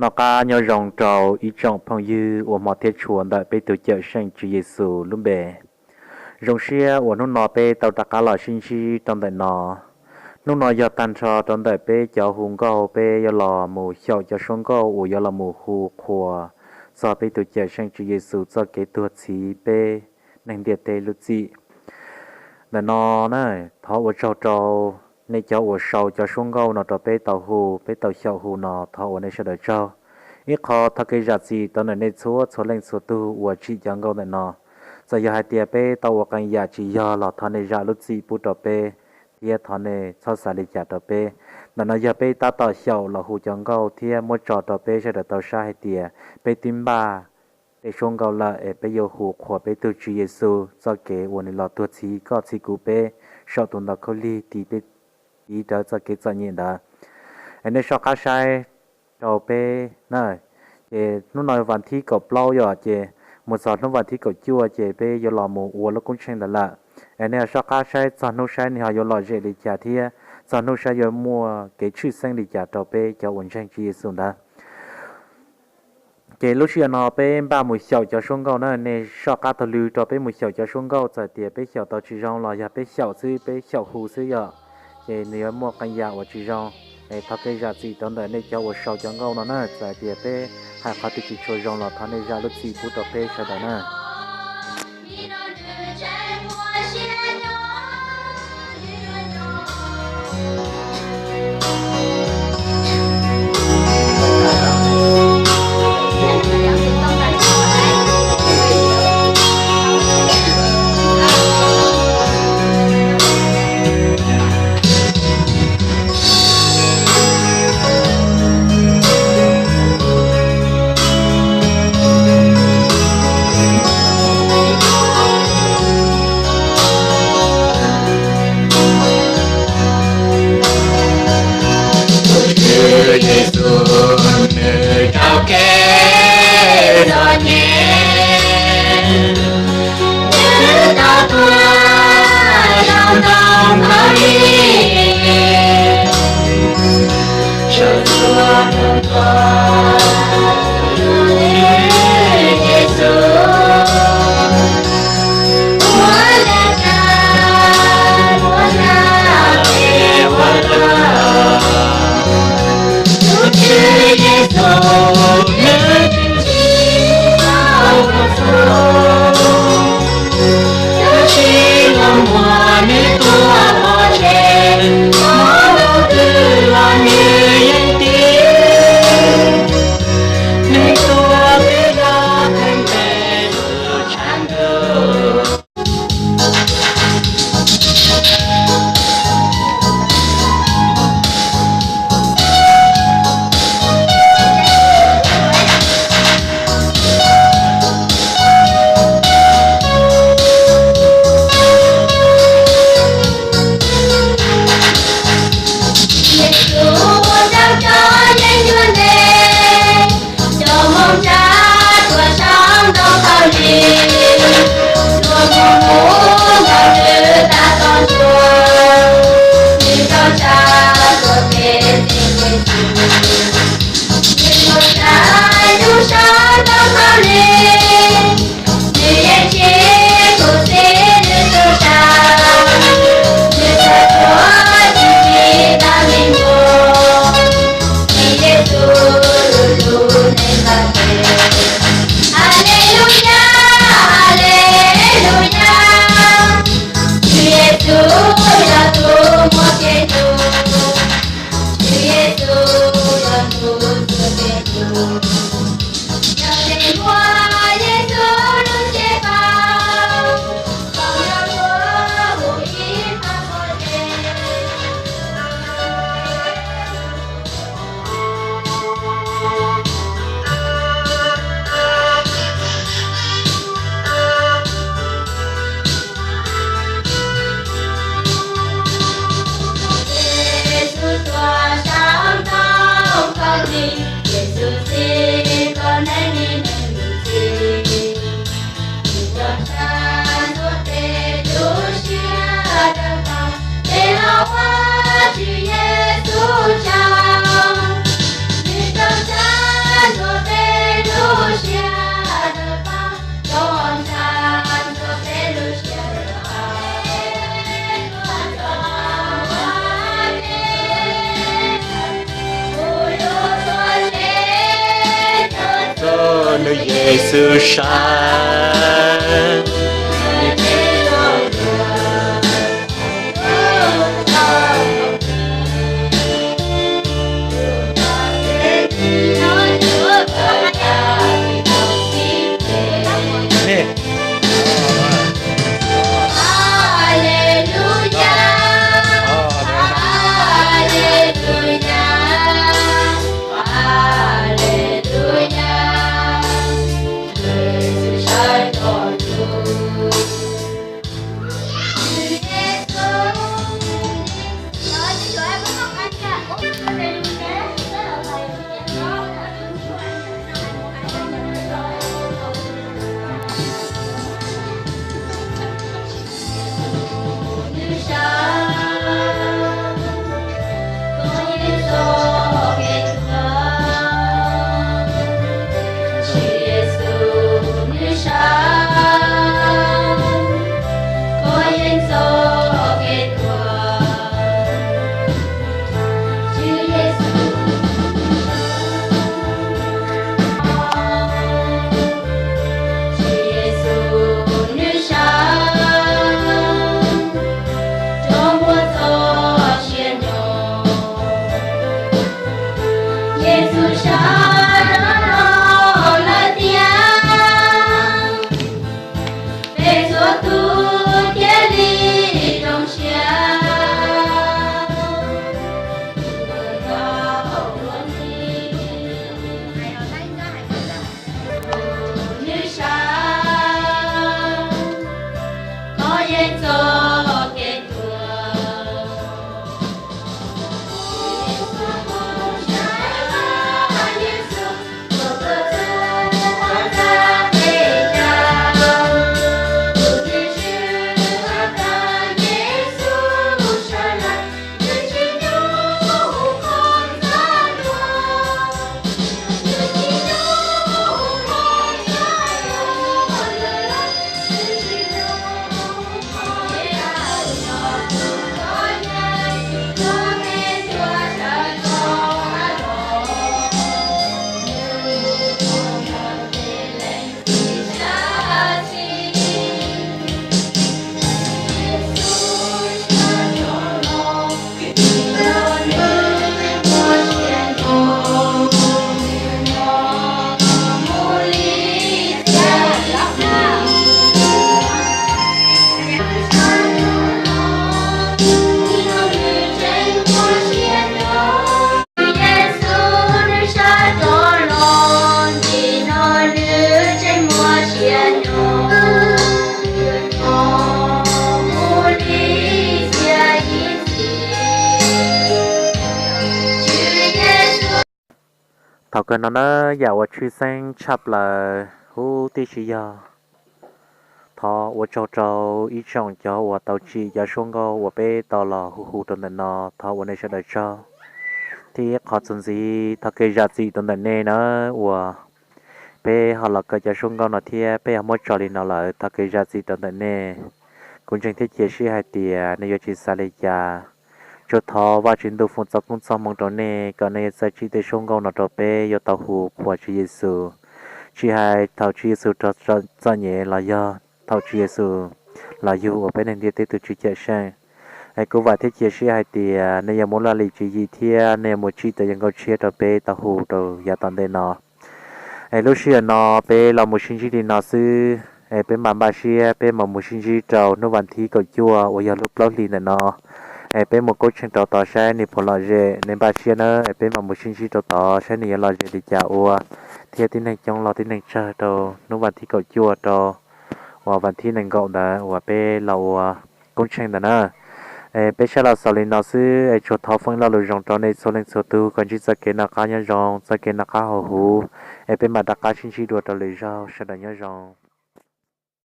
Noj qab nyob zoo rau ib tsoom phooj ywg uas hmov thiab tshua ntawm peb tus Cawmseej Tswv Yexus lub npe. Zoo siab uas hnub no peb tau rov qab los sib ntsib rau ntawm no. Hnub no yog tag nrho rau ntawm peb cov hu nkauj, peb yuav los mus xyaum cov suab nkauj uas yuav los mus hu qhuas txog peb tus Cawmseej Tswv Yexus txoj kev tuag txhiv peb neeg ntiaj teb lub txim. Ntawm no na, thov ua tsaug rau nej cov uas sau cov suab nkauj no rau peb tau hu, peb tau xyaum hu no, thov ua nej sawv daws tsaug. Ib qho thov kev zam txim rau ntawm nej txhua txhua leej txhua tug uas tsim cov nkauj ntawm no. Txawm yog hais tias peb tau ua qee yam tsis yog los thov nej zam lub txim pub rau peb, thiab thov nej txhob xav li cas rau peb. Ntawm no yog peb tab tom xyaum los hu cov nkauj thiab muab tso rau peb sawv daws tau saib hais tias peb twb npaj tej suab nkauj lawm es peb yuav hu qhuas peb tus Tswv Yexus txoj kev uas nws los tuag txhiv koj txhiv kuv peb saum tus ntoo khaub lig tiv peb tiv rawv txoj kev txom nyem ntawd. Es nej soj qab saib rau peb na, ces hnub no vas thib kaum plaub yom, ces mus txog hnub vas thib kaum cuaj ces peb yuav los mus ua lub koob tsheej ntawd lawm. Es nej ho soj qab saib txog hnub saib nws ho yuav lom zem li cas thiab txog hnub saib yuav muaj kev tshwj xeeb li cas rau peb cov uas ntseeg Tswv Yexus ntawd. Ces lub sij hawm no peb npaj mus xyaum cov suab nkauj na, nej soj qab taug lw rau peb mus xyaum cov suab nkauj, txawm tias peb xyaum tau tsis zoo los yog peb xyaum xwb, peb xyaum hu xwb yom, ces nws yuav muaj qee yam uas tsis zoo. Es thov kev zam txim rau ntawm nej cov uas sau cov nkauj no na, txawm tias peb hais qhov twg tsis tshua zoo los thov nej zam lub txim pub rau peb sawv daws na. Tus Tswv Yexus nws rau kev txom nyem, nws tau tuag rau ntoo khaub lig, sawv tuag rau ntawm Yexus. Ua le cas ua cas es ua luaj, tus Tswv Yexus nws tsis tau ua txhaum, tab sis los muaj nws tuag pov tseg, ua tus twg los nws yeej tiv, nws tuag twb yog theem tes lub tshav ntuj. Yexus ua rau cov yeeb ncuab ntev, cov moo tsa tuag saum ntoo khaub lig, luag mus mus nrog Nws tab tom ntsuag, Nws rau tsa tuag peb txij peb xyoo. Nws mus saib lub saum ntoo khaub lig, Nws yeej tsis khuv xim Nws txoj sia, Nws txhawj tsuas tsis tsim tag li ntua. Tus Yexus lub lub npe npaj tes. Haleluyas, haleluyas, Tus Yexus yog tus muaj kev hlub, Tus Yexus yog tus txhawb kev hlub. Yog leej muaj Yexus lub nceeg pab, kom nrog luag mus ib pab pob zeb. Yexus tuag saum ntoo khaub lig, Yexus txib koj neej li neeg txib. Nws tuag tsa ntxuav peb lub siab rau tau, peb los ua Tswv Yexus tsaug. Nws tuag tsa Yexus sab. Thaum kawg no na, yam uas tshwj xeeb tshaj plaws huv tib si yog thov ua tsaug rau ib tsoom cov uas tau tsim cov suab nkauj uas peb tau los hu hu rau ntawm no, thov ua nej sawv daws tsaug. Thiab qhov txuas ntxiv thov kev zam txim rau ntawm nej na, uas peb ho los kawm cov suab nkauj no thiab peb ho muab tso li no lawm, thov kev zam txim rau ntawm nej. Kuv ntseeg thiab cia siab hais tias nej yuav tsis xav li cas. Tsuas thov Vajtswv Ntuj foom txoj koob txoj hmoov rau nej kom nej yuav txawj tsim tej suab nkauj no rau peb yuav tau hu qhuas Tswv Yexus, tsis hais thaum Tswv Yexus raug txom nyem los yog thaum Tswv Yexus los yug ua peb neeg ntiaj teb tus Tswv Cawmseej. Es kuv vam thiab cia siab hais tias nej yuav muaj laj lim tswv yim thiab nej yuav muaj tsim tej yam nkauj tshiab rau peb tau hu rau yav tom ntej no. Es lub sij hawm no peb los mus sib ntsib li no xwb, es peb mam npaj siab peb mam mus sib ntsib rau hnub vas thib kaum cuaj uas yog lub plaub hlis ntawm no. Es peb mus koob tsheej rau tod saib nws puas lom zem, nej npaj siab na, es peb mam mus sib ntsib rau tod saib nws yuav lom zem li cas ua, thiab tib neeg coob los tib neeg tsawg rau hnub vas thib kaum cuaj rau uas vas thib nees nkaum ntawd uas peb los ua koob tsheej ntawd na. Es peb sab los xaus li no xwb, es tsuas thov foom lo lus zoo rau nej txhua leej txhua tus kom ntsib txoj kev noj qab nyob zoo, txoj kev noj qab haus huv, es peb mam rov qab sib ntsib dua rau lwm zaug, sawv daws nyob zoo.